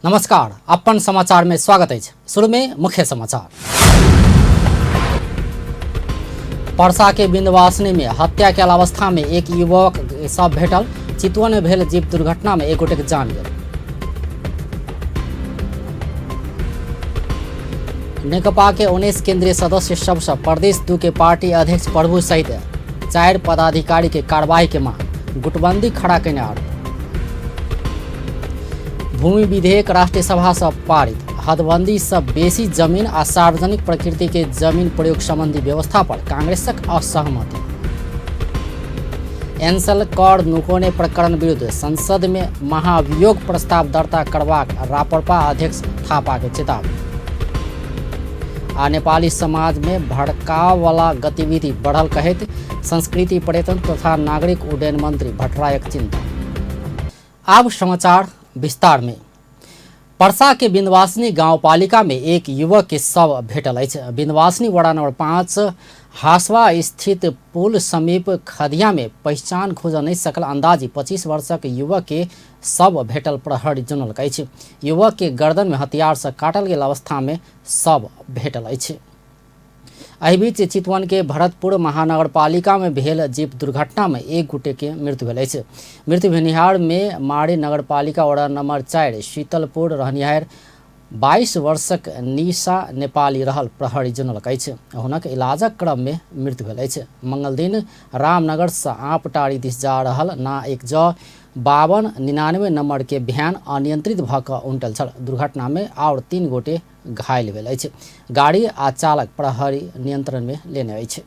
नमस्कार, अपन समाचार में स्वागत अछि। शुरू में मुख्य समाचार। परसा के बिंदवासिनी में हत्या के अवस्था में एक युवक शव भेटल। चितवन में भेल जीप दुर्घटना में एक गोटे के जान गेल। नेकपा के 19 केंद्रीय सदस्य सबसँ प्रदेश 2 के पार्टी अध्यक्ष प्रभु सहित 4 पदाधिकारी के कार्रवाई के मांग, गुटबंदी खड़ा केने आरोप। भूमि विधेयक राष्ट्रीय सभा से पारित, हदबंदी से बेसी जमीन आ सार्वजनिक प्रकृति के जमीन प्रयोग संबंधी व्यवस्था पर कांग्रेसक असहमति। एनसेल कर नुकोने प्रकरण विरुद्ध संसद में महाभियोग प्रस्ताव दर्ता करबाक राप्रपा अध्यक्ष थापा के चेतावनी। आ नेपाली समाज में भड़काव वाला गतिविधि बढ़ल कहैत संस्कृति पर्यटन तथा नागरिक उड्डयन मंत्री भट्टरायक चिंता। अब समाचार विस्तार में। परसा के बिंदवासिनी गांवपालिका में एक युवक के शव भेटल अछि। बिंदवासिनी वड़ा नंबर 5 हासवा स्थित पुल समीप खदिया में पहचान खोज नहीं सकल अंदाजी 25 वर्षक युवक के शव भेटल प्रहरी जनौलक अछि। युवक के गर्दन में हथियार से काटल गेल अवस्था में शव भेटल अछि। एहि बीच चितवन के भरतपुर महानगरपालिका में भेल जीप दुर्घटना में एक गोटे के मृत्यु भेल अछि। मृत्यु भेनिहार में मारी नगरपालिका वार्ड नंबर 4 शीतलपुर रहनिहार 22 वर्षक निशा नेपाली रहल प्रहरी जनौलक अछि। हुनक इलाजक क्रम में मृत्यु भेल अछि। मंगल दिन रामनगर से आँपटारी दिस जा रहल ना एक ज 5299 नंबर के भ्यान अनियंत्रित भऽ कऽ उनटल छल। दुर्घटना में और 3 गोटे घायल भेल अछि। गाड़ी आ चालक प्रहरी नियंत्रण में लेने अछि।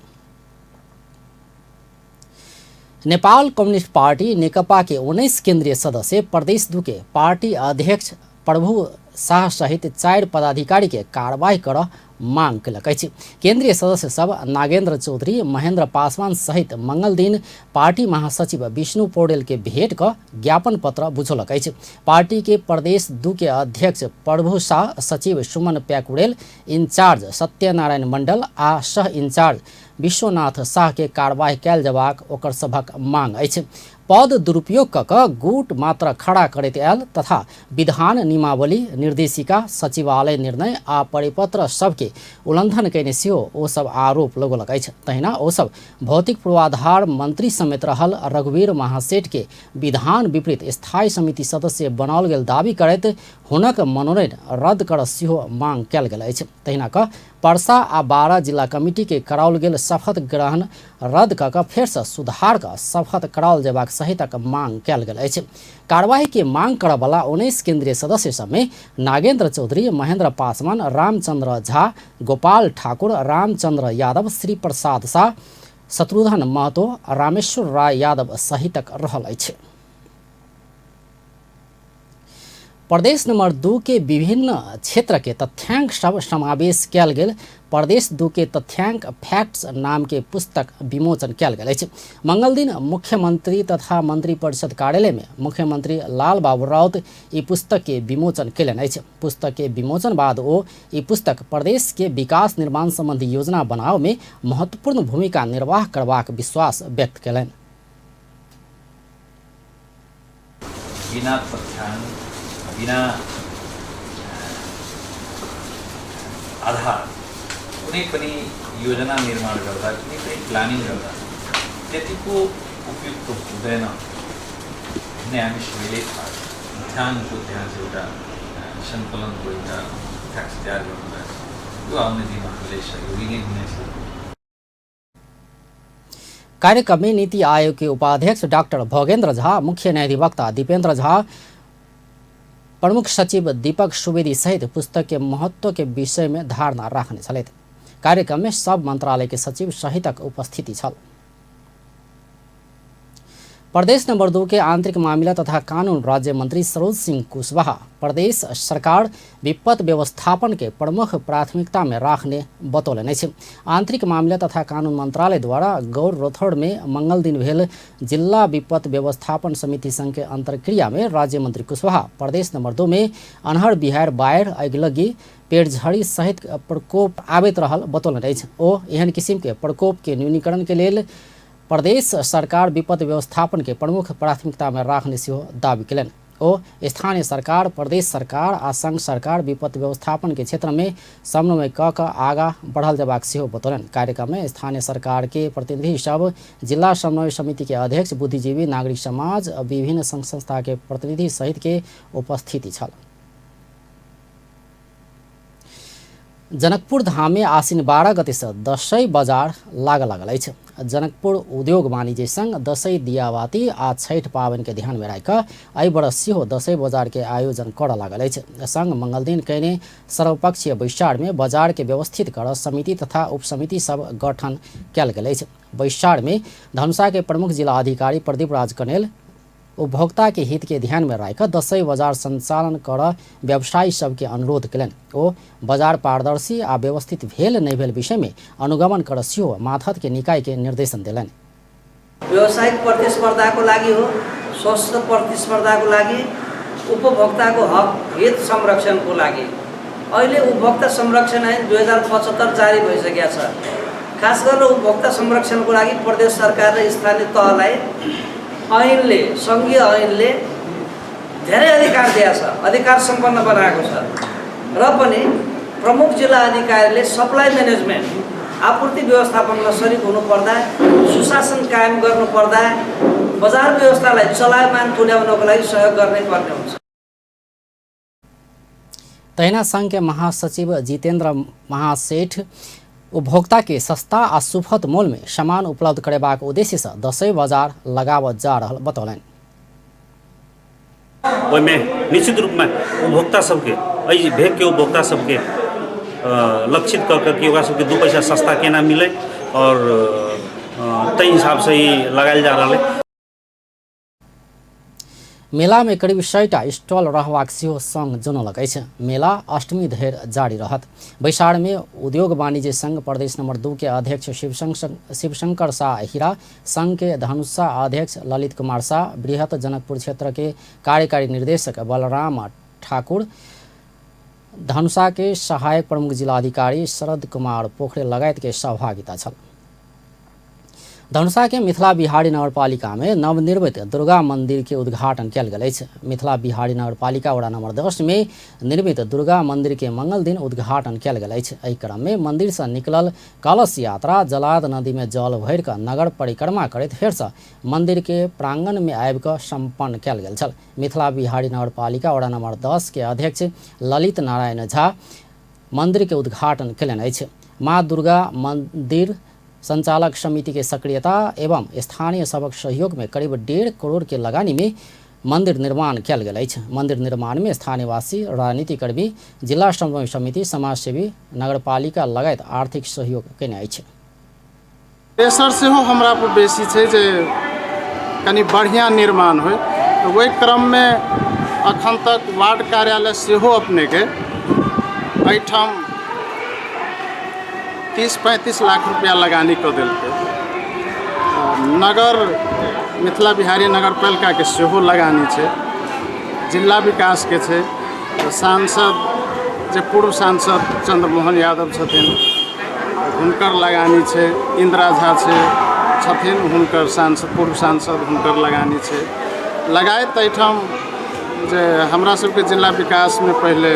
नेपाल कम्युनिस्ट पार्टी नेकपा के 19 केंद्रीय सदस्य प्रदेश 2 के पार्टी अध्यक्ष प्रभु शाह सहित 4 पदाधिकारी के कार्रवाई कर मांग केलक अछि। केंद्रीय सदस्य सब नागेंद्र चौधरी, महेंद्र पासवान सहित मंगल दिन पार्टी महासचिव विष्णु पौडेल के भेंट क ज्ञापन पत्र बुझौलक अछि। पार्टी के प्रदेश 2 के अध्यक्ष प्रभु शाह, सचिव सुमन प्याकुरेल, इंचार्ज सत्यनारायण मंडल आ सह इंचार्ज विश्वनाथ शाह के कार्रवाई कयल जबाक ओकर सभक मांग अछि। पद दुरुपयोग क क गुट मात्र खड़ा करैत आयल तथा विधान नियमावली, निर्देशिका, सचिवालय निर्णय आ परिपत्र सबके उल्लंघन कयने सेहो ओ सब आरोप लगौलक अछि। तहिना ओ सब भौतिक पूर्वाधार मंत्री समेत रहल रघुवीर महासेठ के विधान विपरीत स्थायी समिति सदस्य बनाओल गेल दावी करैत हुनक मनोनयन रद्द कर सेहो मांग कयल गेल अछि। तहिना क परसा आ 12 जिला कमिटी के कराओल गेल शपथ ग्रहण रद्द क क फेरसँ सुधार क शपथ कराओल जेबाक सहितक मांग कयल गेल अछि। कार्रवाई के मांग करऽवला 19 केंद्रीय सदस्य सबमे नागेंद्र चौधरी, महेंद्र पासवान, रामचंद्र झा, गोपाल ठाकुर, रामचंद्र यादव, श्री प्रसाद शाह, शत्रुघ्न महतो, रामेश्वर राय यादव सहितक रहल अछि। प्रदेश नंबर 2 के विभिन्न क्षेत्र के तथ्यांक सब समावेश कयल गेल प्रदेश 2 के तथ्यांक फैक्ट्स नाम के पुस्तक विमोचन कयल गेल अछि। मंगल दिन मुख्यमंत्री तथा मंत्री परिषद कार्यालय में मुख्यमंत्री लाल बाबू राउत ई पुस्तक के विमोचन कयलनि अछि। पुस्तक के विमोचन बाद ओ ई पुस्तक प्रदेश के विकास निर्माण संबंधी योजना बनाव में महत्वपूर्ण भूमिका निर्वाह करबाक विश्वास व्यक्त कयलनि। बिना तथ्यांक, बिना आधार कुनै पनि योजना निर्माण गर्दा, कुनै पनि प्लानिङ गर्दा त्यतिको उपयुक्त हुँदैन भन्ने हामी सबैले थाहा छ। तथ्याङ्कको त्यहाँ चाहिँ एउटा सङ्कलनको एउटा फ्याक्ट्स तयार गर्नुभएको छ। यो आउने दिनमा हामीलाई सहयोगी नै हुनेछ। कार्यक्रम में नीति आयोग के उपाध्यक्ष डॉक्टर भोगेंद्र झा, मुख्य न्यायाधिवक्ता दीपेंद्र झा, प्रमुख सचिव दीपक सुवेदी सहित पुस्तक के महत्व के विषय में धारणा राखने छलथि। कार्यक्रम में सब मंत्रालय के सचिव सहितक उपस्थिति छल। प्रदेश नंबर 2 के आंतरिक मामिला तथा कानून राज्य मंत्री सरोज सिंह कुशवाहा प्रदेश सरकार विपद व्यवस्थापन के प्रमुख प्राथमिकता में राखने बतौलनि अछि। आंतरिक मामिला तथा कानून मंत्रालय द्वारा गौर रोथड़ में मंगल दिन भेल जिला विपद व्यवस्थापन समिति संघ के अंतर्क्रिया में राज्य मंत्री कुशवाहा प्रदेश नंबर 2 में अन्हर बिहार बाढ़ि अगिलगी पेड़झड़ी सहित प्रकोप आबैत रहल बतौलनि अछि। ओ एहन किसिम के प्रकोप के न्यूनीकरण के लेल प्रदेश सरकार विपद व्यवस्थापन के प्रमुख प्राथमिकता में राखने सेहो दावी कयलनि। ओ स्थानीय सरकार, प्रदेश सरकार आ संघ सरकार विपत्ति व्यवस्थापन के क्षेत्र में समन्वय क के आगा बढ़ल जबाक सेहो बतौलनि। कार्यक्रम में स्थानीय सरकार के प्रतिनिधि सब, जिला समन्वय समिति के अध्यक्ष, बुद्धिजीवी, नागरिक समाज, विभिन्न संघ संस्था के प्रतिनिधि सहित के उपस्थिति छल। जनकपुर धाम में आसिन 12 गते से दशैं बजार लागऽ लागल अछि। जनकपुर उद्योग वाणिज्य संघ दशैं दियाबाती आ छठि पाबनि के ध्यान में राखि एहि बरस सेहो दशैं बजार के आयोजन करऽ लागल अछि। संघ मंगलदिन कयने सर्वपक्षीय बैसार में बजार के व्यवस्थित कर समिति तथा उपसमिति सब गठन कयल गेल अछि। बैसार में धनुषा के प्रमुख जिला अधिकारी प्रदीप राज कनेल उपभोक्ता के हित के ध्यान में राखि दशैं बाजार संचालन कर व्यवसायी सबके अनुरोध कयलनि। ओ बाजार पारदर्शी आ व्यवस्थित भेल नहि भेल विषय में अनुगमन कर सेहो माथत के निकाय के निर्देशन देलनि। व्यावसायिक प्रतिस्पर्धाको लागि हो, स्वस्थ प्रतिस्पर्धाको लागि, उपभोक्ताको हक हित संरक्षणको लागि। अहिले उपभोक्ता संरक्षण ऐन 2075 जारी भइसकेको छ। खास गरेर उपभोक्ता संरक्षणको लागि प्रदेश सरकार र स्थानीय तहलाई ऐनले, सङ्घीय ऐनले धेरै अधिकार दिएको छ, अधिकार सम्पन्न बनाएको छ। र पनि प्रमुख जिल्ला अधिकारीले सप्लाई म्यानेजमेन्ट, आपूर्ति व्यवस्थापनमा सरिक हुनुपर्दा, सुशासन कायम गर्नुपर्दा बजार व्यवस्थालाई चलायमान तुल्याउनको लागि सहयोग गर्नै पर्ने हुन्छ। तहिना संघ के महासचिव जितेन्द्र महासेठ उपभोक्ता के सस्ता आ सुफत मोल में सामान उपलब्ध करेबाक उद्देश्य से दशैं बाजार लगावत जा रहल बतौलनि। ओहिमे निश्चित रूपमे उपभोक्ता सबके, एहि भेगके उपभोक्ता सबके लक्षित कऽ के कि ओकरा सबके 2 पैसा सस्ता केना मिलै और ताहि हिसाबसँ ई लगायल जा रहल है। मेला में करीब 100टा स्टॉल रहबाक सेहो संघ जनौलक अछि। मेला अष्टमी धरि जारी रहत। बैसार में उद्योग वाणिज्य संघ प्रदेश नंबर 2 के अध्यक्ष शिवशंकर शाह हीरा, संघ के धनुषा अध्यक्ष ललित कुमार शाह, बृहत जनकपुर क्षेत्र के कार्यकारी निर्देशक बलराम ठाकुर, धनुषा के सहायक प्रमुख जिलाधिकारी शरद कुमार पोखरेल लगायत के सहभागिता छल। धनुषा के मिथिला बिहारी नगरपालिका में नवनिर्मित दुर्गा मंदिर के उद्घाटन कयल गेल अछि। मिथिला बिहारी नगरपालिका वडा नंबर 10 में निर्मित दुर्गा मंदिर के मंगल दिन उद्घाटन कयल गेल अछि। एहि क्रम में मंदिर से निकलल कलश यात्रा जलाद नदी में जल भरि कऽ नगर परिक्रमा करैत फेर से मंदिर के प्रांगण में आबि कऽ सम्पन्न कयल गेल छल। मिथिला बिहारी नगरपालिका वडा नंबर 10 के अध्यक्ष ललित नारायण झा मंदिर के उद्घाटन कयलनि अछि। माँ दुर्गा मंदिर संचालक समिति के सक्रियता एवं स्थानीय सबक सहयोग में करीब 1.5 करोड़ के लगानी में मंदिर निर्माण कयल गेल अछि। मंदिर निर्माण में स्थानीयवासी, राजनीतिकर्मी, जिला समन्वय समिति, समाजसेवी, नगरपालिका लगायत आर्थिक सहयोग कयने अछि। प्रेशर सेहो हमरा पर बेसी छै जे कनि बढ़िआँ निर्माण होइ, तऽ ओहि क्रममे अखन तक वार्ड कार्यालय सेहो अपनेके एहिठाम 30-35 लाख रुपया लगानी कऽ देलकै। नगर मिथिला बिहारी नगरपालिकाके सेहो लगानी छै, जिला विकासके छै, सांसद जे पूर्व सांसद चंद्रमोहन यादव छथिन हुनकर लगानी छै, इंदिरा झा छै छथिन हुनकर सांसद, पूर्व सांसद हुनकर लगानी छै। लगायत एहिठाम जे हमरा सबके जिला विकासमे पहिले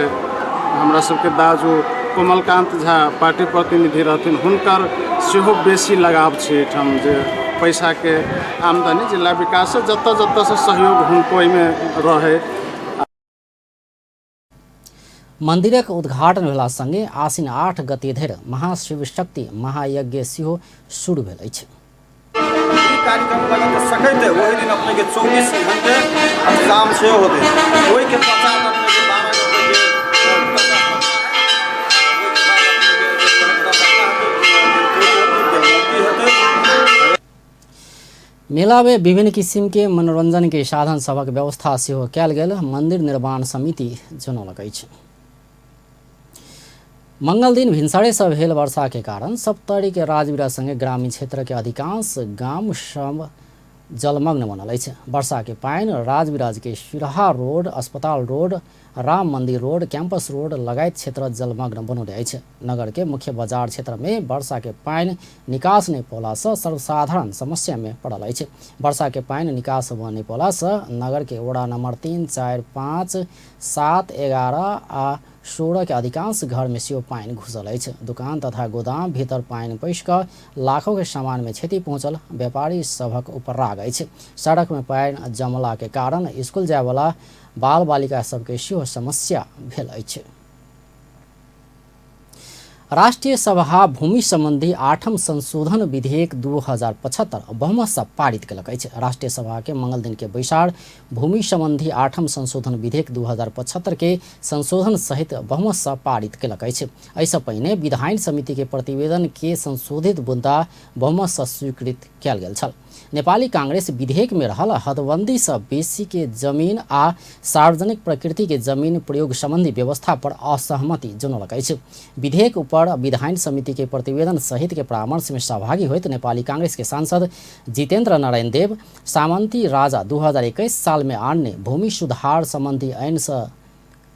हमरा सबके दाजू कोमलकांत झा पार्टी प्रतिनिधि रहथिन, हुनकर सेहो बेसी लगाव छै एहिठाम जे पैसाके आमदनी जिला विकाससँ जतऽ जतऽसँ सहयोग हुनको एहिमे रहै। मंदिरक उद्घाटन भेला संगे आसिन 8 गते धरि महाशिवशक्ति महायज्ञ सेहो शुरू भेल अछि। कार्यक्रम लगत सकैत ओहि दिन अपने के 24 घंटे काम सेहो होते, ओहि के पश्चात अपने के 12 घंटे मेला में विभिन्न किसिम के मनोरंजन के साधन सभक व्यवस्था सेहो कयल गेल मंदिर निर्माण समिति जनौलक अछि। मंगल दिन भिनसरे से भेल वर्षा के कारण सप्तरी के राजविराज संगे ग्रामीण क्षेत्र के अधिकांश गाम सब जलमग्न बनल अछि। वर्षा के पानि राजविराज के सिरहा रोड, अस्पताल रोड राम मंदिर रोड, कैंपस रोड लगायत क्षेत्र जलमग्न बनौने अछि। नगर के मुख्य बाजार क्षेत्र में वर्षा के पानि निकास नहि पौला से सर्वसाधारण समस्या में पड़ल अछि। वर्षा के पानि निकास नहि पौला से नगर के वडा नंबर 3, 4, 5, 7, 11 आ 16 के अधिकांश घर में सेहो पानि घुसल अछि। दुकान तथा गोदाम भीतर पानि पैसि कऽ लाखों के सामान में क्षति पहुंचल व्यापारी सभक ऊपर राग अछि। सड़क में पानि जमला के कारण स्कूल जाय वाला बाल बालिका सबके सेहो समस्या भेल अछि। राष्ट्रिय सभा भूमि संबंधी 8म संशोधन विधेयक 2075 बहुमत से पारित केलक अछि। राष्ट्रिय सभा के मंगल दिन के बैसार भूमि संबंधी 8म संशोधन विधेयक 2075 के संशोधन सहित बहुमत से पारित केलक अछि। एहिसँ पहिने विधायन समिति के प्रतिवेदन के संशोधित मुद्दा बहुमत से स्वीकृत कयल गेल छल। नेपाली कांग्रेस विधेयक में रहल हदबंदी से बेसी के जमीन आ सार्वजनिक प्रकृति के जमीन प्रयोग संबंधी व्यवस्था पर असहमति जनौलक अछि। विधेयक ऊपर विधायन समिति के प्रतिवेदन सहित के परामर्श में सहभागी होइत नेपाली कांग्रेस के सांसद जितेंद्र नारायण देव सामंती राजा 2021 साल में आनने भूमि सुधार संबंधी ऐन से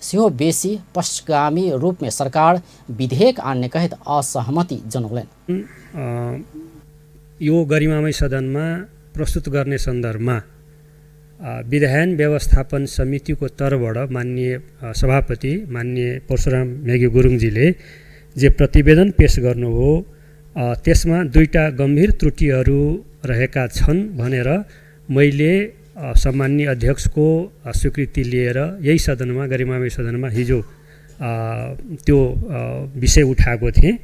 सेहो बेसी पश्चगामी रूप में सरकार विधेयक आनने कहैत असहमति जनौलनि। यो गरिमामय सदनमा प्रस्तुत गर्ने सन्दर्भमा विधायन व्यवस्थापन समितिको तर्फबाट माननीय सभापति माननीय परशुराम मेघी गुरुङजीले जे प्रतिवेदन पेश गर्नुभयो त्यसमा दुईटा गम्भीर त्रुटिहरू रहेका छन् भनेर मैले सम्माननीय अध्यक्षको स्वीकृति लिएर यही सदनमा गरिमामय सदनमा हिजो त्यो विषय उठाएको थिएँ।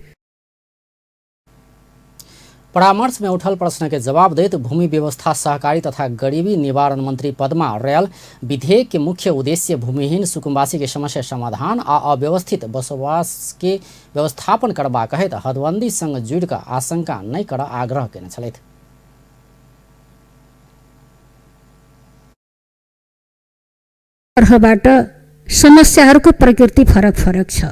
परामर्श में उठल प्रश्न के जवाब दैत भूमि व्यवस्था सहकारी तथा गरीबी निवारण मंत्री पद्मा अर्याल विधेयक के मुख्य उद्देश्य भूमिहीन सुकुम्बासी के समस्या समाधान आ अव्यवस्थित बसोबास के व्यवस्थापन करबाक कहैत हदबंदी संग जुड़ि कऽ आशंका नहि करऽ आग्रह केने छलथि। तर्फबाट समस्याहरूको प्रकृति फरक फरक छ।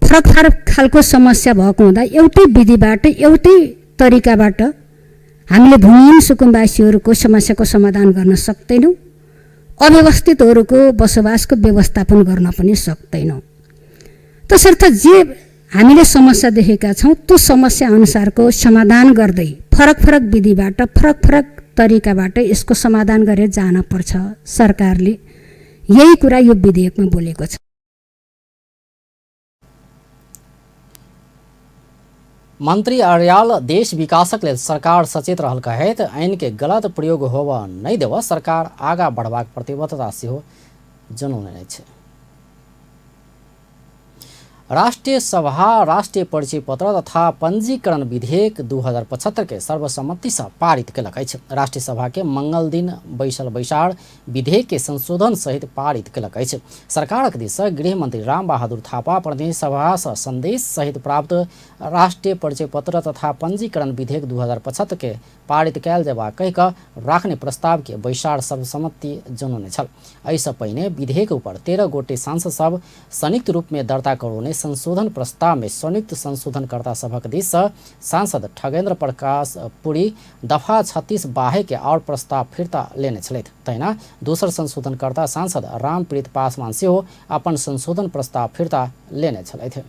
फरक फरक खालको समस्या भएको हुँदा एउटै विधिबाट एउटै तरिकाबाट हामीले भूमिहीन सुकुम्बासीहरूको समस्याको समाधान गर्न सक्दैनौँ, अव्यवस्थितहरूको बसोबासको व्यवस्थापन गर्न पनि सक्दैनौँ। तसर्थ जे हामीले समस्या देखेका छौँ त्यो समस्या अनुसारको समाधान गर्दै फरक फरक विधिबाट फरक फरक तरिकाबाट यसको समाधान गरेर जान पर्छ। सरकारले यही कुरा यो विधेयकमा बोलेको छ। मंत्री अर्याल देश विकासक लेल सरकार सचेत रहल कहैत ऐन के गलत प्रयोग होबऽ नहि देबऽ सरकार आगाँ बढ़बाक प्रतिबद्धता सेहो जनौने अछि। राष्ट्रिय सभा राष्ट्रिय परिचय पत्र तथा पंजीकरण विधेयक 2075 के सर्वसम्मति से पारित केलक अछि। राष्ट्रिय सभा के मंगल दिन बैसल बैसार विधेयक के संशोधन सहित पारित केलक अछि। सरकारक दिस से गृह मंत्री राम बहादुर थापा प्रतिनिधि सभा से संदेश सहित प्राप्त राष्ट्रिय परिचय पत्र तथा पंजीकरण विधेयक 2075 के पारित कयल जेबाक कहि कऽ राखने प्रस्ताव के बैसार सर्वसम्मति जनौने छल। एहिसँ पहिने विधेयक ऊपर 13 गोटे सांसद सब संयुक्त रूप में दर्ता करौने संशोधन प्रस्ताव में संयुक्त संशोधनकर्ता सभक दिस से सांसद ठगेंद्र प्रकाश पुरी दफा 36 बाहे के और प्रस्ताव फिर्ता लेने छलथि। तहिना दोसर संशोधनकर्ता सांसद रामप्रीत पासवान सेहो अपन संशोधन प्रस्ताव फिर्ता लेने छलथि।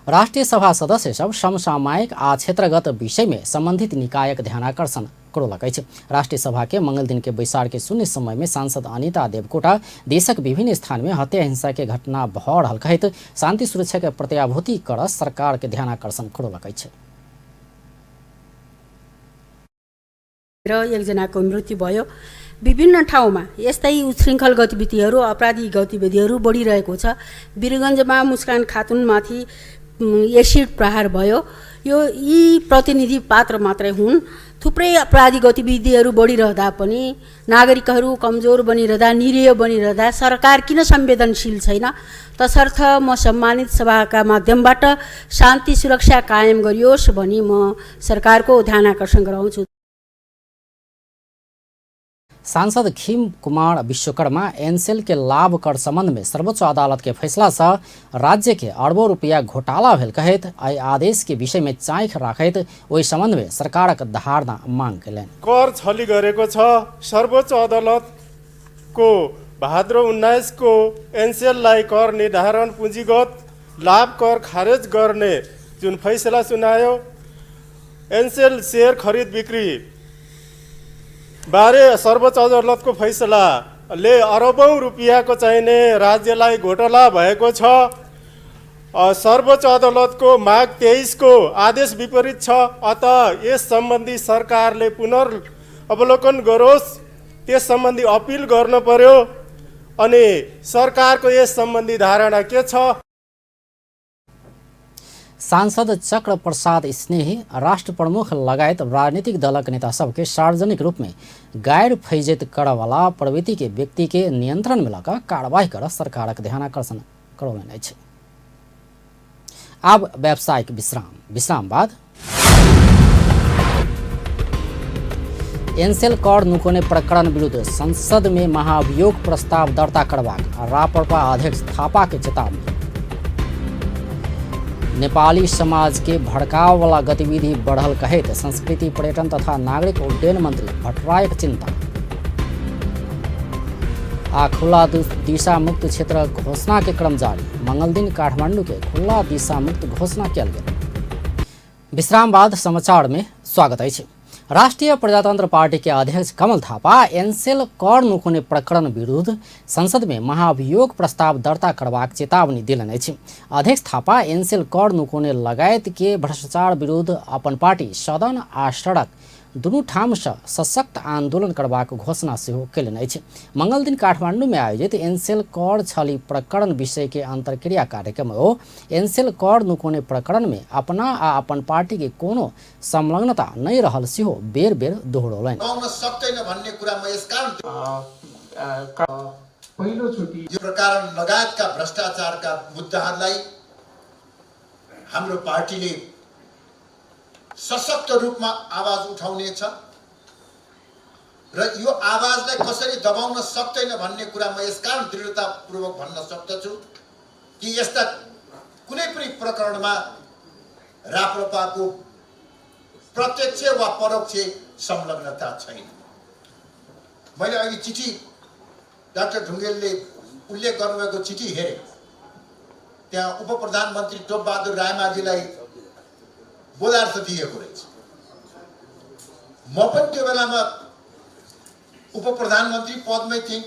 राष्ट्रिय सभा सदस्य सब समसामयिक आ क्षेत्रगत विषय में संबंधित निकायक ध्यानाकर्षण करौलक अछि। राष्ट्रिय सभा के मंगल दिन के बैसार के शून्य समय में सांसद अनिता देवकोटा देशक विभिन्न स्थान में हत्या हिंसा के घटना भऽ रहल कहैत शांति सुरक्षा के प्रत्याभूति कर सरकार के ध्यानाकर्षण करौलक अछि। र एकजनाको मृत्यु भयो। विभिन्न ठाउँमा यस्तै उच्छृङ्खल गतिविधिहरू अपराधी गतिविधिहरू बढिरहेको छ। वीरगञ्जमा मुस्कान खातुनमाथि एसिड प्रहार भयो। यो यी प्रतिनिधि पात्र मात्रै हुन्। थुप्रै अपराधी गतिविधिहरू बढिरहँदा पनि नागरिकहरू कमजोर बनिरहँदा निरीह बनिरहँदा सरकार किन संवेदनशील छैन? तसर्थ म सम्मानित सभाका माध्यमबाट शान्ति सुरक्षा कायम गरियोस् भनी म सरकारको ध्यान आकर्षण गराउँछु। सांसद खीम कुमार विश्वकर्मा एनसेल के लाभ कर संबंध में सर्वोच्च अदालत के फैसला से राज्य के अरबों रुपया घोटाला भेल कहैत एहि आदेश के विषय में चाँख राखैत ओहि संबंध में सरकारक धारणा मांग कयलनि। कर छली गरेको छ। सर्वोच्च अदालतको को भाद्र 19 को एनसेललाई कर निर्धारण पुँजीगत लाभ कर खारेज गर्ने जुन फैसला सुनायो, एनसेल सेयर खरिद बिक्री बारे सर्वोच्च अदालतको फैसलाले अरबौं रुपियाँको चाहिने राज्यलाई घोटाला भएको छ। सर्वोच्च अदालतको माघ 23 को आदेश विपरीत छ। अत यस सम्बन्धी सरकारले पुनर्अवलोकन गरोस्, त्यस सम्बन्धी अपिल गर्न पर्यो। अनि सरकारको यस सम्बन्धी धारणा के छ? सांसद चक्र प्रसाद स्नेही राष्ट्र प्रमुख लगायत राजनीतिक दलक नेता सबके सार्वजनिक रूप में गैर फैजित करवाला प्रवृत्ति के व्यक्ति के नियंत्रण में लगा कार्रवाई कर सरकारक ध्यानाकर्षण करौलनि अछि। अब व्यावसायिक विश्राम, विश्राम बाद एनसेल कर नुकोने प्रकरण विरुद्ध संसद में महाभियोग प्रस्ताव दर्ता करबाक राप्रपा अध्यक्ष थापा के चेतावनी। नेपाली समाज के भड़काव वाला गतिविधि बढ़ल कहैत संस्कृति पर्यटन तथा नागरिक उड्डयन मंत्री भट्टराईक चिंता। आ खुला दिशा मुक्त क्षेत्र घोषणा के क्रम जारी। मंगल दिन काठमांडू के खुला दिशा मुक्त घोषणा कयल गेल। विश्राम बाद समाचार में स्वागत अछि। राष्ट्रिय प्रजातंत्र पार्टी के अध्यक्ष कमल थापा एनसेल कर नुकोने प्रकरण विरुद्ध संसद में महाभियोग प्रस्ताव दर्ता करबाक चेतावनी देलनि अछि। अध्यक्ष थापा एनसेल कर नुकोने लगायत के भ्रष्टाचार विरुद्ध अपन पार्टी सदन आ सड़क दुनू ठामसँ सशक्त आंदोलन करबाक घोषणा सेहो कयलनि अछि। मंगल दिन काठमांडू में आयोजित एनसेल कर छली प्रकरण विषय के अंतर्क्रिया कार्यक्रम ओ एनसेल कर नुकोने प्रकरण में अपना आ अपन पार्टी के कोनो संलग्नता नहीं रहल सेहो बेर बेर दोहरौलनि। यो प्रकरण लगायतका भ्रष्टाचारका मुद्दाहरूलाई हाम्रो पार्टीले सशक्त रूपमा आवाज उठाउनेछ र यो आवाजलाई कसरी दबाउन सक्दैन भन्ने कुरा म यसकारण दृढतापूर्वक भन्न सक्दछु कि यस्ता कुनै पनि प्रकरणमा राप्रपाको प्रत्यक्ष वा परोक्ष संलग्नता छैन। मैले अघि चिठी डाक्टर ढुङ्गेलले उल्लेख गर्नुभएको चिठी हेरेँ। त्यहाँ उप प्रधानमन्त्री टोपबहादुर रायमाझीलाई बोलार्थ दिएको रहेछ। म पनि त्यो बेलामा उप प्रधानमन्त्री पदमै थिएँ।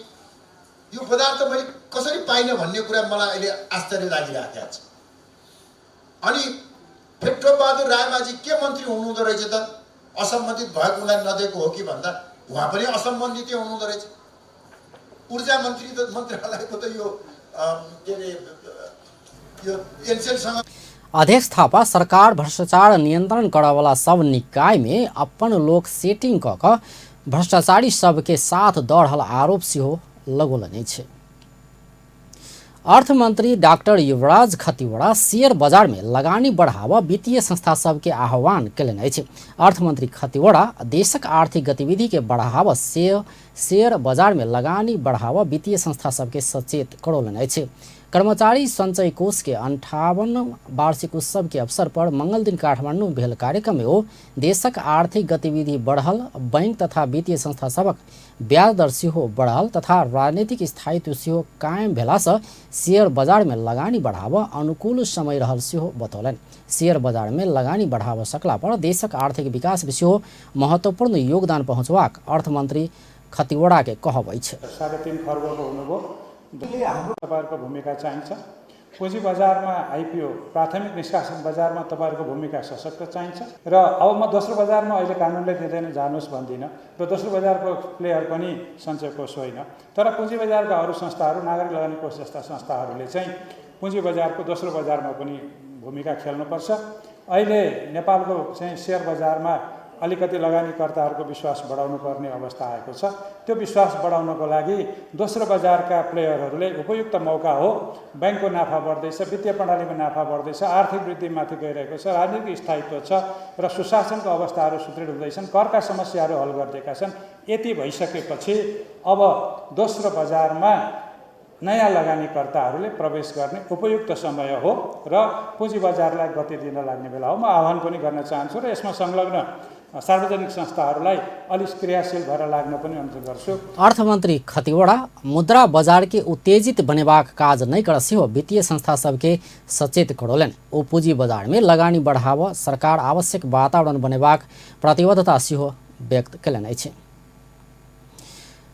यो पदार्थ मैले कसरी पाइनँ भन्ने कुरा मलाई अहिले आश्चर्य लागिरहेको छ। अनि फेरि टोपबहादुर रायमाझी के मन्त्री हुनुहुँदो रहेछ त? असम्बन्धित भएको हुनाले नदिएको हो कि भन्दा उहाँ पनि असम्बन्धितै हुनुहुँदो रहेछ। ऊर्जा मन्त्री त मन्त्रालयको त यो के अरे यो एनसेलसँग। अध्यक्ष थापा सरकार भ्रष्टाचार नियंत्रण करवाला सब निकाय में अपन लोक सेटिंग क क भ्रष्टाचारी सबके साथ दऽ रहल आरोप सेहो लगौलनि अछि। अर्थमंत्री डॉक्टर युवराज खतिवड़ा शेयर बाजार में लगानी बढ़ावा वित्तीय संस्था सबके आह्वान कयलनि अछि। अर्थमंत्री खतिवड़ा देशक आर्थिक गतिविधि के बढ़ावा शेयर बाजार में लगानी बढ़ावा वित्तीय संस्था सबके सचेत करौलनि अछि। कर्मचारी संचय कोष के 58 वार्षिक उत्सव के अवसर पर मंगल दिन काठमांडू में भेल कार्यक्रम में ओ देशक आर्थिक गतिविधि बढ़ल, बैंक तथा वित्तीय संस्था सभक ब्याज दर सेहो बढ़ल तथा राजनीतिक स्थायित्व सेहो कायम भेलासँ शेयर बाजार में लगानी बढ़ावा अनुकूल समय रहल सेहो बतौलनि। शेयर बाजार में लगानी बढ़ावा सकला पर देशक आर्थिक विकास में सेहो महत्वपूर्ण योगदान पहुँचबाक अर्थमंत्री खतिवड़ा के कहब अछि। 3.5 खर्बको हुनुभयो। तपाईँहरूको भूमिका चाहिन्छ। पुँजी बजारमा आइपिओ प्राथमिक निष्कासन बजारमा तपाईँहरूको भूमिका सशक्त चाहिन्छ र अब म दोस्रो बजारमा अहिले कानुनले दिँदैन जानुहोस् भन्दिनँ र दोस्रो बजारको प्लेयर पनि सञ्चय कोष होइन, तर पुँजी बजारका अरू संस्थाहरू नागरिक लगानी कोष जस्ता संस्थाहरूले चाहिँ पुँजी बजारको दोस्रो बजारमा पनि भूमिका खेल्नुपर्छ। अहिले नेपालको चाहिँ सेयर बजारमा अलिकति लगानीकर्ताहरूको विश्वास बढाउनु पर्ने अवस्था आएको छ। त्यो विश्वास बढाउनको लागि दोस्रो बजारका प्लेयरहरूले उपयुक्त मौका हो। ब्याङ्कको नाफा बढ्दैछ, वित्तीय प्रणालीको नाफा बढ्दैछ, आर्थिक वृद्धिमाथि गइरहेको छ, राजनीतिक स्थायित्व छ र सुशासनको अवस्थाहरू सुदृढ हुँदैछन्, करका समस्याहरू हल गरिदिएका छन्। यति भइसकेपछि अब दोस्रो बजारमा नयाँ लगानीकर्ताहरूले प्रवेश गर्ने उपयुक्त समय हो र पुँजी बजारलाई गति दिन लाग्ने बेला हो। म आह्वान पनि गर्न चाहन्छु र यसमा संलग्न सार्वजनिक संस्थाहरूलाई अलिक क्रियाशील भएर लाग्न पनि अनुरोध गर्छु। अर्थमन्त्री खतिवड़ा मुद्रा बजार के उत्तेजित बनेबाक काज नहि कर सेहो वित्तीय संस्था सबके सचेत करौलनि। ओ पूंजी बाजार में लगानी बढ़ाव सरकार आवश्यक वातावरण बनेबाक प्रतिबद्धता सेहो व्यक्त कयलनि अछि।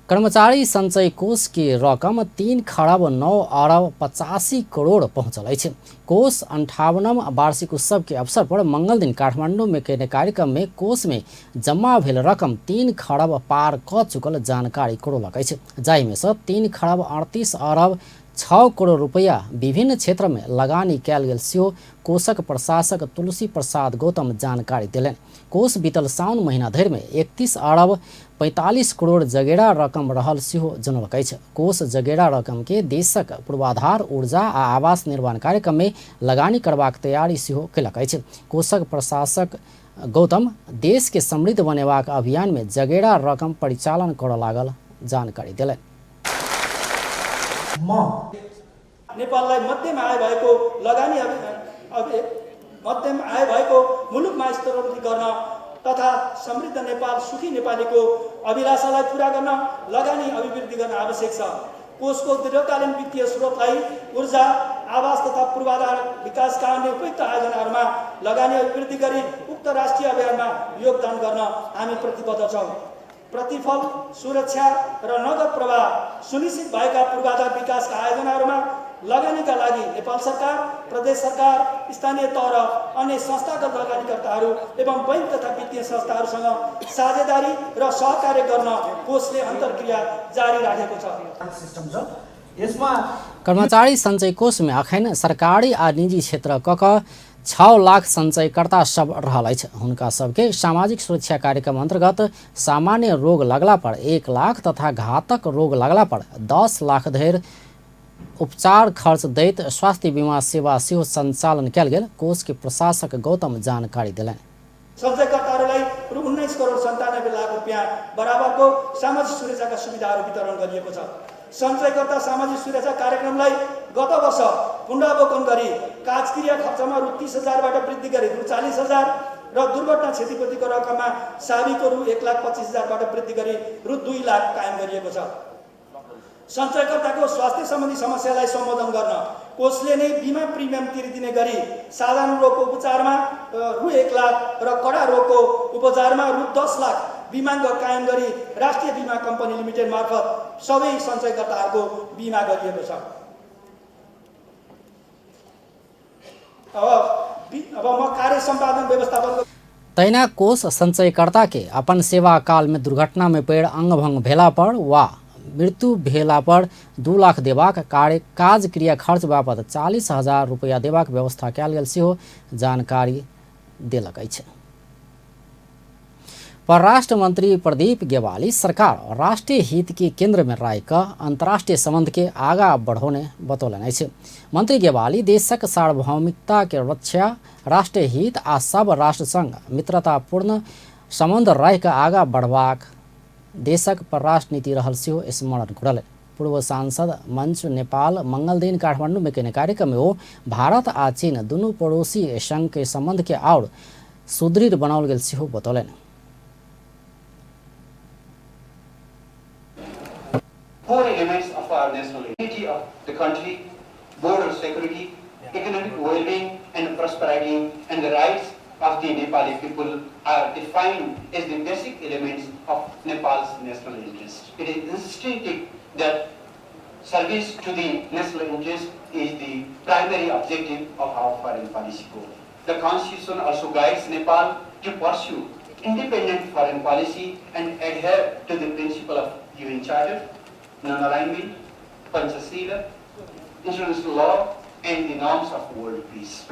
कर्मचारी संचय कोष के रकम 3 खरब 9 अरब 85 करोड़ पहुँचल अछि। कोष 58वां वार्षिक उत्सव के अवसर पर मंगल दिन काठमांडू में कयने कार्यक्रम में कोष में जमा भेल रकम 3 खरब पार क चुकल जानकारी करौलक अछि, जाहिमे सँ 3 खरब 38 अरब 6 करोड़ रुपैया विभिन्न क्षेत्र में लगानी कयल गेल सेहो कोषक प्रशासक तुलसी प्रसाद गौतम जानकारी देलनि। कोष बीतल साउन महीना धरि में 31 अरब 45 करोड़ जगेड़ा रकम रहल सेहो जनौलक अछि। कोष जगेड़ा रकम के देशक पूर्वाधार, ऊर्जा आ आवास निर्माण कार्यक्रम में लगानी करबाक तैयारी सेहो कयलक अछि। कोषक प्रशासक गौतम देश के समृद्ध बनेबाक अभियान में जगेड़ा रकम परिचालन करऽ लागल जानकारी देलनि। नेपाललाई मध्यम आय भएको लगानी मध्यम आय भएको मुलुकमा स्तरोन्नति गर्न तथा समृद्ध नेपाल सुखी नेपालीको अभिलाषालाई पूरा गर्न लगानी अभिवृद्धि गर्न आवश्यक छ। कोषको दीर्घकालीन वित्तीय स्रोतलाई ऊर्जा, आवास तथा पूर्वाधार विकासका अन्य उपयुक्त आयोजनाहरूमा लगानी अभिवृद्धि गरी उक्त राष्ट्रिय अभियानमा योगदान गर्न हामी प्रतिबद्ध छौँ। प्रतिफल, सुरक्षा र नगद प्रवाह सुनिश्चित भएका पूर्वाधार विकासका आयोजनाहरूमा लगानीका लागि नेपाल सरकार, प्रदेश सरकार, स्थानीय तह र अन्य संस्थागत लगानीकर्ताहरू एवं बैंक तथा वित्तीय संस्थाहरूसँग साझेदारी र सहकार्य गर्न कोषले अन्तर्क्रिया जारी राखेको छ। यसमा कर्मचारी सञ्चय कोष में अखन सरकारी आ निजी क्षेत्र क 6 लाख संचयकर्ता सब रहल अछि। हुनका सबके सामाजिक सुरक्षा कार्यक्रम अंतर्गत सामान्य रोग लगला पर 1 लाख तथा घातक रोग लगला पर 10 लाख धरि उपचार खर्च दैत स्वास्थ्य बीमा सेवा सेहो संचालन कयल गेल कोष के प्रशासक गौतम जानकारी देलनि। सञ्चयकर्ताहरूलाई रु 19 करोड 97 लाख रुपियाँ बराबरको सामाजिक सुरक्षाका सुविधाहरू वितरण गरिएको छ। सञ्चयकर्ता सामाजिक सुरक्षा कार्यक्रमलाई गत वर्ष पुनरावलोकन गरी काजक्रिया खर्चमा रु 30,000बाट वृद्धि गरी रु 40,000 र दुर्घटना क्षतिपूर्तिको रकममा साबीको रु 1,25,000बाट वृद्धि गरी रु 2 लाख कायम गरिएको छ। सञ्चयकर्ताको स्वास्थ्य सम्बन्धी समस्यालाई सम्बोधन गर्न कोषले नै बिमा प्रिमियम तिरिदिने गरी साधारण रोगको उपचारमा रु 1 लाख र कडा रोगको उपचारमा रु 10 लाख बिमाङ्क कायम गरी राष्ट्रिय बिमा कम्पनी लिमिटेड मार्फत सबै सञ्चयकर्ताहरूको बिमा गरिएको छ। अब म कार्य सम्पादन व्यवस्थापनको तहिना कोष संचयकर्ता के अपन सेवा काल में दुर्घटना में पड़ि अंगभंग भेला पर वा मृत्यु भेला पर 2 लाख देबाक कार्य काज क्रिया खर्च बापत 40,000 रुपैया देबाक व्यवस्था कयल गेल सेहो जानकारी देलक अछि। परराष्ट्र मंत्री प्रदीप गेवाली सरकार राष्ट्रीय हित के केंद्र में राखि कऽ अंतर्राष्ट्रीय संबंध के आगा बढ़ौने बतौलनि अछि। मंत्री गेवाली देशक सार्वभौमिकता के रक्षा, राष्ट्रीय हित आ सब राष्ट्र संग मित्रतापूर्ण संबंध राखि कऽ आगा बढ़बाक देशक परराष्ट्र नीति रहल सेहो स्मरण करलनि। पूर्व सांसद मंच नेपाल मंगलदिन काठमांडू में कयने कार्यक्रम में ओ भारत आ चीन दुनू पड़ोसी संघ के संबंध के आओर सुदृढ़ बनाओल गेल सेहो बतौलनि। Four elements of our national unity of the country, border security, economic well-being and prosperity, and the rights of the Nepali people are defined as the basic elements of Nepal's national interest. It is instinctive that service to the national interest is the primary objective of our foreign policy goal. The constitution also guides Nepal to pursue independent foreign policy and adhere to the principle of UN Charter, non-alignment, Panchasila, international law, and the norms of world peace.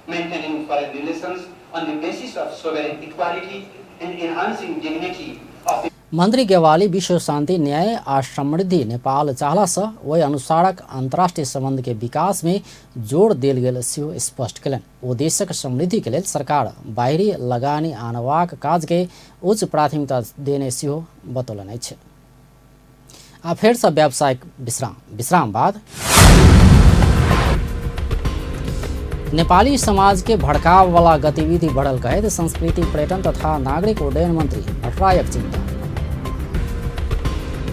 Maintaining foreign relations on the basis of sovereign equality and enhancing dignity of the मंत्री गेवाली विश्व शांति, न्याय आ समृद्धि नेपाल चाहला सँ ओहि अनुसारक अंतर्राष्ट्रीय संबंध के विकास में जोर देल गेल सेहो स्पष्ट कयलनि। ओ देशक समृद्धि के लेल सरकार बाहरी लगानी आनबाक काज के उच्च प्राथमिकता देने सेहो बतौलनि अछि। आ फेर से व्यावसायिक विश्राम, विश्राम बाद नेपाली समाज के भड़काव वाला गतिविधि बढ़ल कहैत संस्कृति पर्यटन तथा नागरिक उड्डयन मंत्री भट्टराईक चिंता।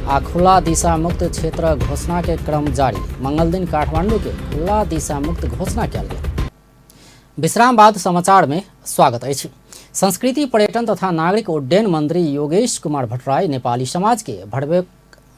आ खुला दिशा मुक्त क्षेत्र घोषणा के क्रम जारी। मंगल दिन काठमांडू के खुला दिशा मुक्त घोषणा कयल गेल। विश्राम बाद समाचार में स्वागत अछि। संस्कृति पर्यटन तथा नागरिक उड्डयन मंत्री योगेश कुमार भट्टराई नेपाली समाज के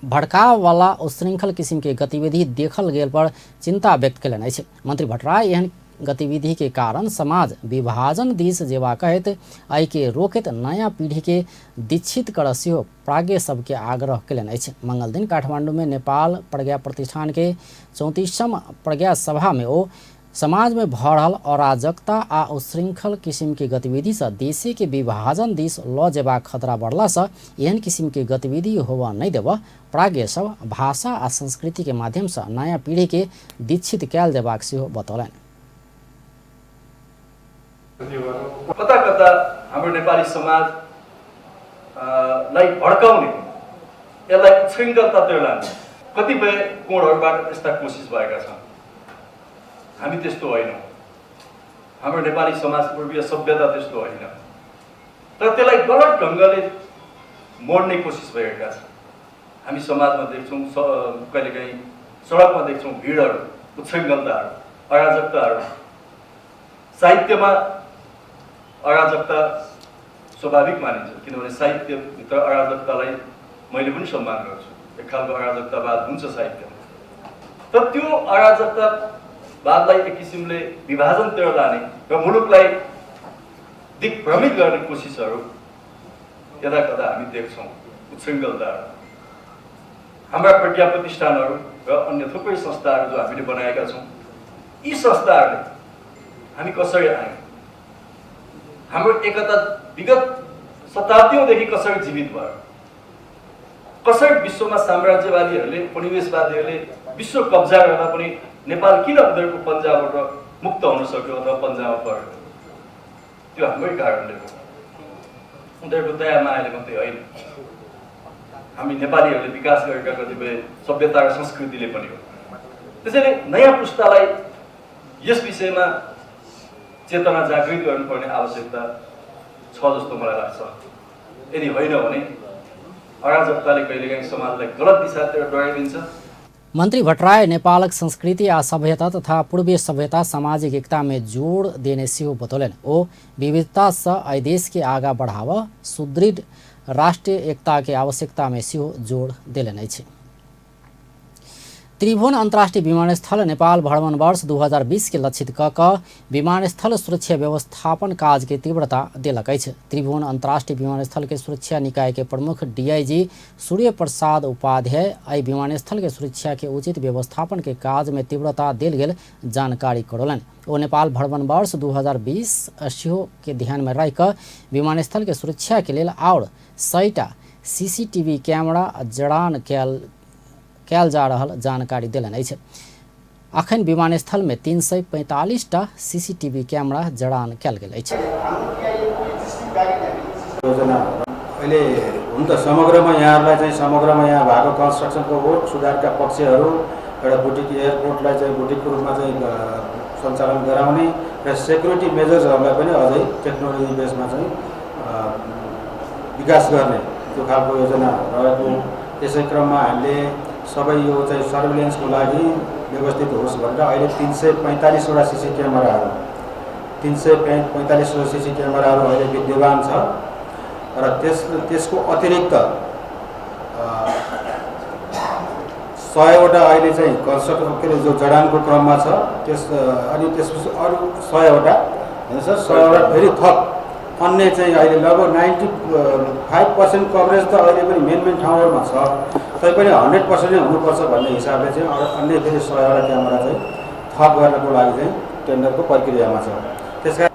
भड़काव वाला उच्छृंखल किसिम के गतिविधि देखल गेल पर चिंता व्यक्त कयलनि अछि। मंत्री भट्टराई एहन गतिविधि के कारण समाज विभाजन दिस जेबा कहैत एहि के रोकैत नया पीढ़ी के दीक्षित कर सेहो प्राज्ञ सबके आग्रह कयलनि अछि। मंगल दिन काठमांडू में नेपाल प्रज्ञा प्रतिष्ठान के 34म प्रज्ञा सभा में ओ समाज में भऽ रहल अराजकता आ उच्छृंखल किसिम के गतिविधि से देशे के विभाजन दिस ल जेबाक खतरा बढ़ला से एहन किसिम के गतिविधि होबऽ नहि देबऽ प्राज्ञ सब भाषा आ संस्कृति के माध्यम से नया पीढ़ी के दीक्षित कयल जेबाक सेहो बतौलनि। कता कता हाम्रो नेपाली समाज लाई भड्काउने, यसलाई उच्छृङ्खलतातिर लाने कतिपय कोणहरूबाट यस्ता कोसिस भएका छन्। हामी त्यस्तो होइनौँ। हाम्रो नेपाली समाज पूर्वीय सभ्यता त्यस्तो होइन, तर त्यसलाई गलत ढङ्गले मोड्ने कोसिस भएका छन्। हामी समाजमा देख्छौँ, कहिलेकाहीँ सडकमा देख्छौँ भिडहरू, उच्छृङ्खलताहरू, अराजकताहरू। साहित्यमा अराजकता स्वाभाविक मानिन्छ, किनभने साहित्यभित्र अराजकतालाई मैले पनि सम्मान गर्छु। एक खालको अराजकतावाद हुन्छ साहित्यमा, तर त्यो अराजकतावादलाई एक किसिमले विभाजनतिर लाने र मुलुकलाई दिग्भ्रमित गर्ने कोसिसहरू यदा कदा हामी देख्छौँ, उच्छृङ्खलताहरू। हाम्रा प्रज्ञा प्रतिष्ठानहरू र अन्य थुप्रै संस्थाहरू जो हामीले बनाएका छौँ, यी संस्थाहरूले हामी कसरी आयौँ, हाम्रो एकता विगत शताब्दीौँदेखि कसरी जीवित भयो, कसरी विश्वमा साम्राज्यवादीहरूले, उपनिवेशवादीहरूले विश्व कब्जा गर्दा पनि नेपाल किन उनीहरूको पन्जाबाट मुक्त हुन सक्यो अथवा पन्जामा पर्यो, त्यो हाम्रै कारणले हो। उनीहरूको दया मायाले मात्रै होइन, हामी नेपालीहरूले विकास गरेका कतिपय सभ्यता र संस्कृतिले पनि हो। त्यसैले नयाँ पुस्तालाई यस विषयमा चेतना जागृत गर्नुपर्ने आवश्यकता छ जस्तो मलाई लाग्छ। यदि होइन भने अराजकताले कहिलेकाहीँ समाजलाई गलत दिशातिर डढाइदिन्छ। मंत्री भट्टराई नेपालक संस्कृति आ सभ्यता तथा पूर्वीय सभ्यता सामाजिक एकता में जोड़ देने सेहो बतौलनि। ओ विविधता से एहि देश के आगा बढ़ाव सुदृढ़ राष्ट्रीय एकता के आवश्यकता में सेहो जोड़ देलनि अछि। त्रिभुवन अंतर्राष्ट्रीय विमानस्थल नेपाल भ्रमण वर्ष 2020 के लक्षित क कऽ विमानस्थल सुरक्षा व्यवस्थापन काज के तीव्रता देलक अछि। त्रिभुवन अंतर्राष्ट्रीय विमानस्थल के सुरक्षा निकाय के प्रमुख डीआईजी सूर्य प्रसाद उपाध्याय एहि विमानस्थल के सुरक्षा के उचित व्यवस्थापन के काज में तीव्रता देल गेल जानकारी करौलनि। ओ नेपाल भ्रमण वर्ष 2020 सेहो के ध्यान में राखि कऽ विमानस्थल के सुरक्षा के लेल आओर 100टा सीसीटीवी कैमरा जड़ान कयल जा रहल जानकारी देलनि अछि। अखन विमानस्थल में 345टा सीसीटीवी कैमरा जड़ान कयल गेल अछि। योजना अहिले हुन त समग्रमा यहाँहरूलाई चाहिँ समग्रमा यहाँ भएको कन्स्ट्रक्सनको वर्क सुधारका पक्षहरू, एउटा बुटिक एयरपोर्टलाई चाहिँ बुटिकको रूपमा चाहिँ सञ्चालन गराउने र सेक्युरिटी मेजर्सहरूलाई पनि अझै टेक्नोलोजी बेसमा चाहिँ विकास गर्ने त्यो खालको योजना रहेको। यसै क्रममा हामीले सबै यो चाहिँ सर्भिलेन्सको लागि व्यवस्थित होस् भनेर अहिले 345वटा सिसी क्यामेराहरू, 345वटा सिसी क्यामेराहरू अहिले विद्यमान छ र त्यसको अतिरिक्त 100वटा अहिले चाहिँ कन्स्ट्रक्सन के अरे जो जडानको क्रममा छ त्यस अनि त्यसपछि अरू 100वटा होइन सर, 100वटा फेरि थप अन्य चाहिँ अहिले लगभग 95% कभरेज त अहिले पनि मेन मेन ठाउँहरूमा छ, तैपनि 100% नै हुनुपर्छ भन्ने हिसाबले चाहिँ अन्य फेरि 100वटा क्यामेरा चाहिँ थप गर्नको लागि चाहिँ टेन्डरको प्रक्रियामा छ। त्यसका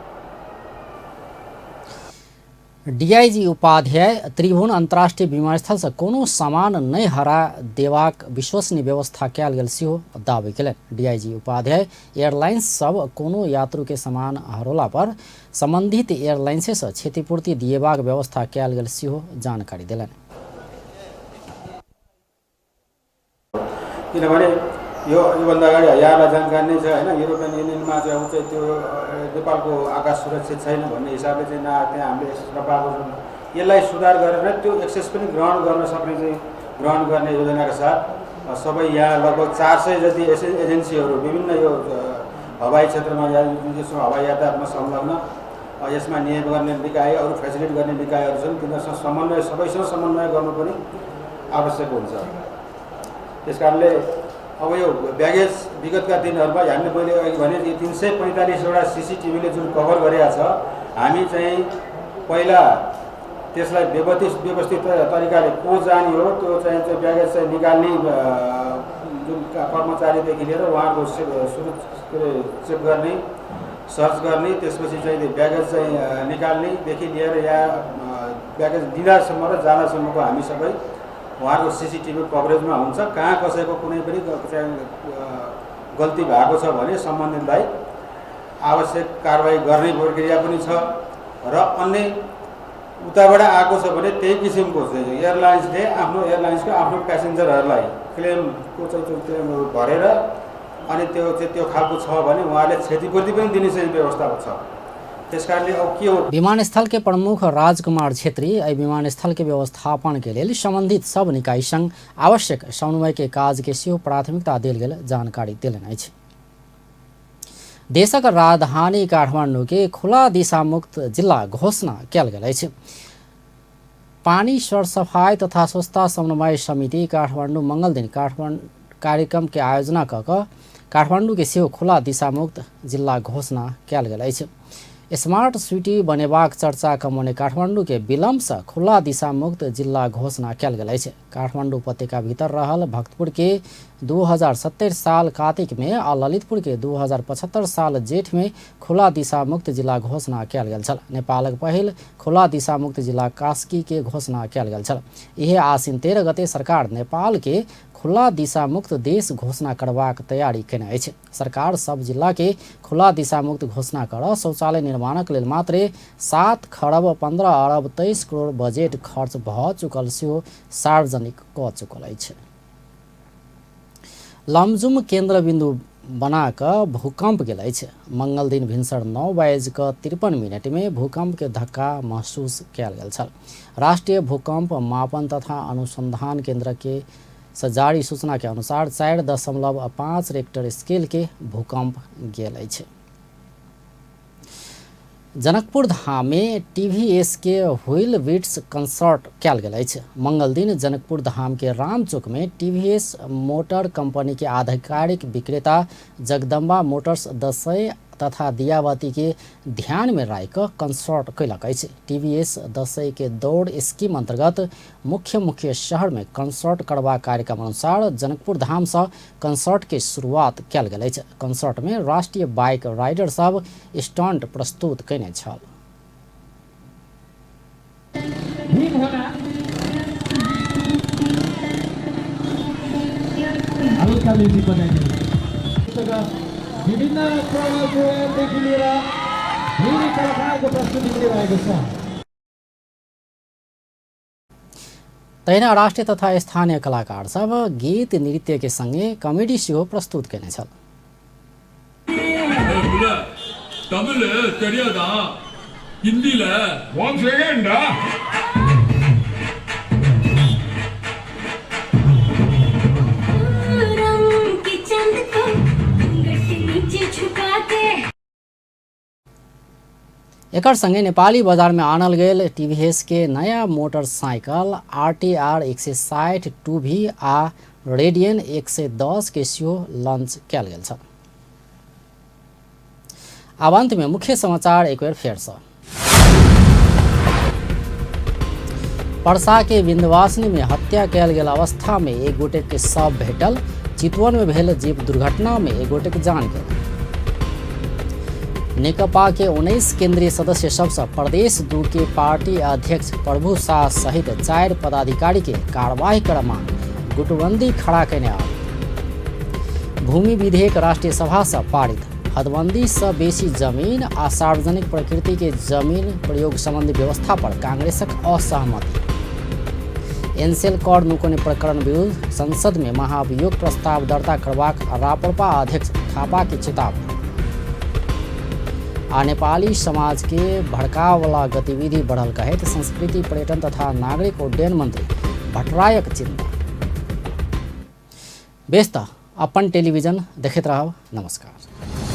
डीआईजी उपाध्याय त्रिभुवन अंतर्राष्ट्रीय विमानस्थल से कोनो सामान नहि हरा देबाक विश्वसनीय व्यवस्था कयल गेल सेहो दावी कयलनि। डीआईजी उपाध्याय एयरलाइंस सब कोनो यात्रु के सामान हरोला पर संबंधित एयरलाइंस से क्षतिपूर्ति दिएबाक व्यवस्था कयल गेल सेहो जानकारी देलनि। किनभने यो योभन्दा अगाडि यहाँलाई जानकारी नै छ हैन, युरोपियन युनियनमा चाहिँ अब चाहिँ त्यो नेपालको आकाश सुरक्षित छैन भन्ने हिसाबले चाहिँ न त्यहाँ हामीले एक्सेस नपाएको छौँ। यसलाई सुधार गरेर त्यो एक्सेस पनि ग्रहण गर्न सक्ने चाहिँ ग्रहण गर्ने योजनाका साथ सबै यहाँ लगभग 400 जति एजेन्सीहरू विभिन्न यो हवाई क्षेत्रमा या यसो हवाई यातायातमा संलग्न यसमा नियम गर्ने निकाय अरू फेसिलिटेट गर्ने निकायहरू छन्, तिनीहरूसँग समन्वय सबैसँग समन्वय गर्नु पनि आवश्यक हुन्छ। त्यस कारणले अब यो ब्यागेज विगतका दिनहरूमा हामीले मैले अघि भने यो 345 वटा सिसिटिभीले जुन कभर गरेका छ, हामी चाहिँ पहिला त्यसलाई व्यवस्थित तरिकाले को जाने हो त्यो चाहिँ त्यो ब्यागेज चाहिँ निकाल्ने जुन कर्मचारीदेखि लिएर उहाँहरूको सुरु के अरे चेक गर्ने, सर्च गर्ने, त्यसपछि चाहिँ त्यो ब्यागेज चाहिँ निकाल्नेदेखि लिएर यहाँ ब्यागेज दिँदासम्म र जाँदासम्मको हामी सबै उहाँहरूको सिसिटिभी कभरेजमा हुन्छ। कहाँ कसैको कुनै पनि चाहिँ गल्ती भएको छ भने सम्बन्धितलाई आवश्यक कारवाही गर्ने प्रक्रिया पनि छ र अन्य उताबाट आएको छ भने त्यही किसिमको चाहिँ एयरलाइन्सले आफ्नो एयरलाइन्सको आफ्नो प्यासेन्जरहरूलाई क्लेमको चाहिँ त्यो क्लेमहरू भरेर अनि त्यो चाहिँ त्यो खालको छ भने उहाँले क्षतिपूर्ति पनि दिने चाहिँ व्यवस्था छ। त्यस कारणले अब के हो, विमानस्थल के प्रमुख राजकुमार छेत्री एहि विमानस्थल के व्यवस्थापन के लेल संबंधित सब निकाय संग आवश्यक समन्वय के काज के सेहो प्राथमिकता देल गेल जानकारी देलनि अछि। देशक राजधानी काठमाडौँ के खुला दिशामुक्त जिल्ला घोषणा कयल गेल अछि। पानी सरसफाई तथा स्वच्छता समन्वय समिति काठमाडौँ मंगल दिन काठमाडौँ कार्यक्रम के आयोजना क काठमाडौँ के सेहो खुला दिशामुक्त जिल्ला घोषणा कयल गेल अछि। स्मार्ट सिटी बनेबाक चर्चा कमौने काठमाडौँ के विलम्ब से खुला दिशामुक्त जिल्ला घोषणा कयल गेल अछि। काठमाडौँ उपत्यका भीतर रहल भक्तपुर के 2070 साल कार्तिक में आ ललितपुर के 2075 साल जेठ में खुला दिशामुक्त जिला घोषणा कयल गेल छल। नेपालक पहिल खुला दिशामुक्त जिला कास्की के घोषणा कयल गेल छल। इहे आसिन 13 गते सरकार नेपाल के खुला दिशामुक्त देश घोषणा करबाक तैयारी केने अछि। सरकार सब जिला के खुला दिशामुक्त घोषणा कर शौचालय निर्माणक लेल मात्रे 7 खरब 15 अरब 23 करोड़ बजेट खर्च भ चुकल सेहो सार्वजनिक क चुकल अछि। लमजुम केन्द्रबिन्दु बना क भूकंप गेल अछि। मंगल दिन भिनसर 9:53 में भूकंप के धक्का महसूस कयल गेल छल। राष्ट्रीय भूकंप मापन तथा अनुसंधान केंद्र के से जारी सूचना के अनुसार 4.5 रेक्टर स्केल के भूकंप गेल अछि। जनकपुर धाम में टीवीएस के व्हील विट्स कंसर्ट कयल गेल अछि। मंगल दिन जनकपुर धाम के रामचौक में टीवीएस मोटर कंपनी के आधिकारिक विक्रेता जगदम्बा मोटर्स दसैँ तथा दियाबाती के ध्यान में राखि क कंसर्ट कयलक अछि। टीवीएस दसैँ के दौड़ स्कीम अंतर्गत मुख्य मुख्य शहर में कंसर्ट करबाक कार्यक्रम अनुसार जनकपुर धाम से कंसर्ट के शुरुआत कयल गेल अछि। कंसर्ट में राष्ट्रीय बाइक राइडर सब स्टंट प्रस्तुत कयने छल। विभिन्न प्रोग्रामदेखि लिएर धेरै कलाकारको प्रस्तुति मिलिरहेको छ। तहिना राष्ट्रिय तथा स्थानीय कलाकार सब गीत नृत्य के संगे कॉमेडी सेहो प्रस्तुत केने छल। तमिल தெரியாதா? हिंदीல 1 सेकंड एकर संगे नेपाली बाजार में आनल गेल टीवीएस के नया मोटरसाइकिल आरटीआर 160 2V आ रेडियन 110 के सेहो लॉन्च कयल गेल छल। आब अंत में मुख्य समाचार एक बेर फेर से। परसा के विंध्यवासिनी में हत्या कयल गेल अवस्था में एक गोटे के शव भेटल। चितवन में भेल जीप दुर्घटना में एक गोटे के जान गेल। नेकपा के 19 केंद्रीय सदस्य सबसे प्रदेश 2 के पार्टी अध्यक्ष प्रभु शाह सहित 4 पदाधिकारी के कार्रवाई कर मांग, गुटबंदी खड़ा केने आरोप। भूमि विधेयक राष्ट्रीय सभा से पारित। हदबंदी से बेसी जमीन आ सार्वजनिक प्रकृति के जमीन प्रयोग संबंधी व्यवस्था पर कांग्रेसक असहमति। एनसेल कर नुकौने प्रकरण विरुद्ध संसद में महाभियोग प्रस्ताव दर्ता करबाक राप्रपा अध्यक्ष थापा के चेतावनी। आ नेपाली समाज के भड़कावला गतिविधि बढ़ल कहैत संस्कृति पर्यटन तथा नागरिक उड्डयन मंत्री भट्टरायक चिंता। बेस त अपन टेलीविजन देखैत रहब। नमस्कार।